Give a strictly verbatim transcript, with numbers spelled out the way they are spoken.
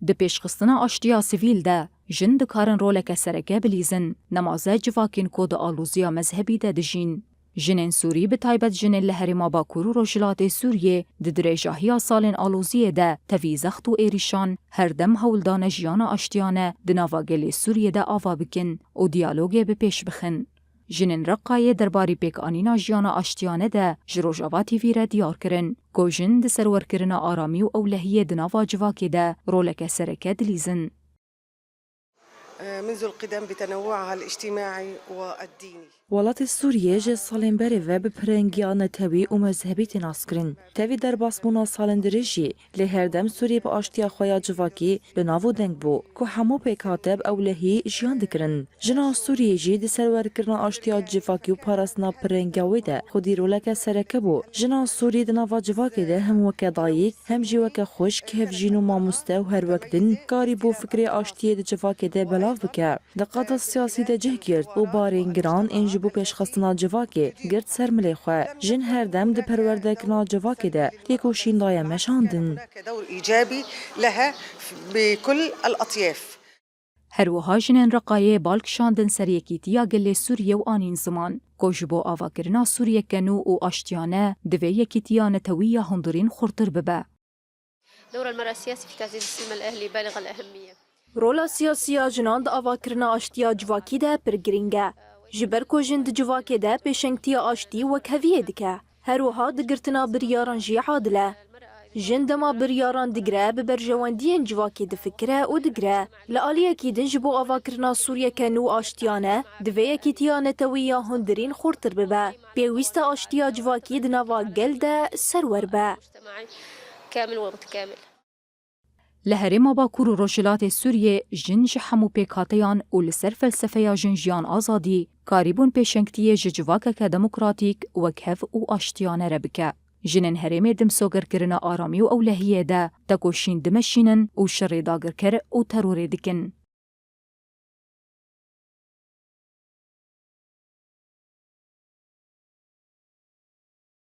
Di pêşxistina aştiya sivîl de jin dikarin roleke sereke bilîzin, nemaze civakên ku di alozîya mezhebî de dijîn. Jinên Sûrî, bi taybet jinên li herêma Bakur û Rojhilatê Sûriyê, di dirêjahiya salên aloziyê de tevî zext û êrîşan, her dem hewl dane jiyana aştiyane di nava gelê Sûriyê de ava bikin û diyalogê bi pêş bixin. Jinên Reqayê derbarî pêkanîna jiyana aştiyane de ji Rojava T V re diyar kirin ku jin di serwerkirina aramî û ewlehiyê di nava civakê de roleke sereke dilîzin. منذ القدم بتنوعها الاجتماعي والديني. Welatê Sûriyê ji salên berê ve bi pirengiya netewî û mezhebî tê naskirin. Tevî derbasbûna salên dirêj jî lê her dem Sûriyê bi aştiya xwe ya civakî bi nav û deng bû, ku hemû pêkhate bi ewlehî jiyan dikirin. Jina Sûriyê jî di serwerkirina aştiya civakî û parastina pirengiya wê de xwedî roleke sereke bû. Jina Sûrî di nava civakê de hem weke dayik, hem jî weke xwişk, hevjîn û mamoste û her wek din karîbû fikrê aştiyê di civakê de belav bike. Di qada siyasî de cih girt û barên giran ên ji bo pêşxistina civakê girt ser milê xwe. Jin her dem di perwerdekirina civakê de têkoşîn daye meşandin. هناك دور إيجابي لها بكل الأطياف. Her wiha jinên Reqayê bal kişandin ser yekîtiya gelê Sûriyê û anîn ziman ku ji bo avakirina Sûriyeke nû û aştiyane divê yekîtiya netewî ya hundirîn xurtir bibe. دور المرأة السياسي في تعزيز السلم الأهلي بالغ الأهمية. Rola siyasî ya jinan di avakirina aştiya civakî de pir girîng e. Ji ber ku jin di civakê de pêşengtiya aştî û wekheviyê dike. Her wiha di girtina biryaran jî adil e. Jin dema biryaran digire, bi berjewendiyên civakê difikire û digire. Li aliyekî din ji bo avakirina Sûriyeke nû aştiyane, divê yekîtiya netewî ya hundirîn xurtir bibe. Pêwîst e aştiya civakî di nava gel de serwer be. كامل ومتكامل. Li herêma Bakur û Rojhilatê Sûriyê jin ji hemû pêkhateyan û li ser felsefeya jin jiyan azadî karîbûn pêşengtiyê ji civakeke demokratîk, wekhev û aştiyane re bike. Jinên herêmê di misogerkirina aramî û ewlehiyê de tekoşîn dimeşînin û şerê dagirker û terorê dikin.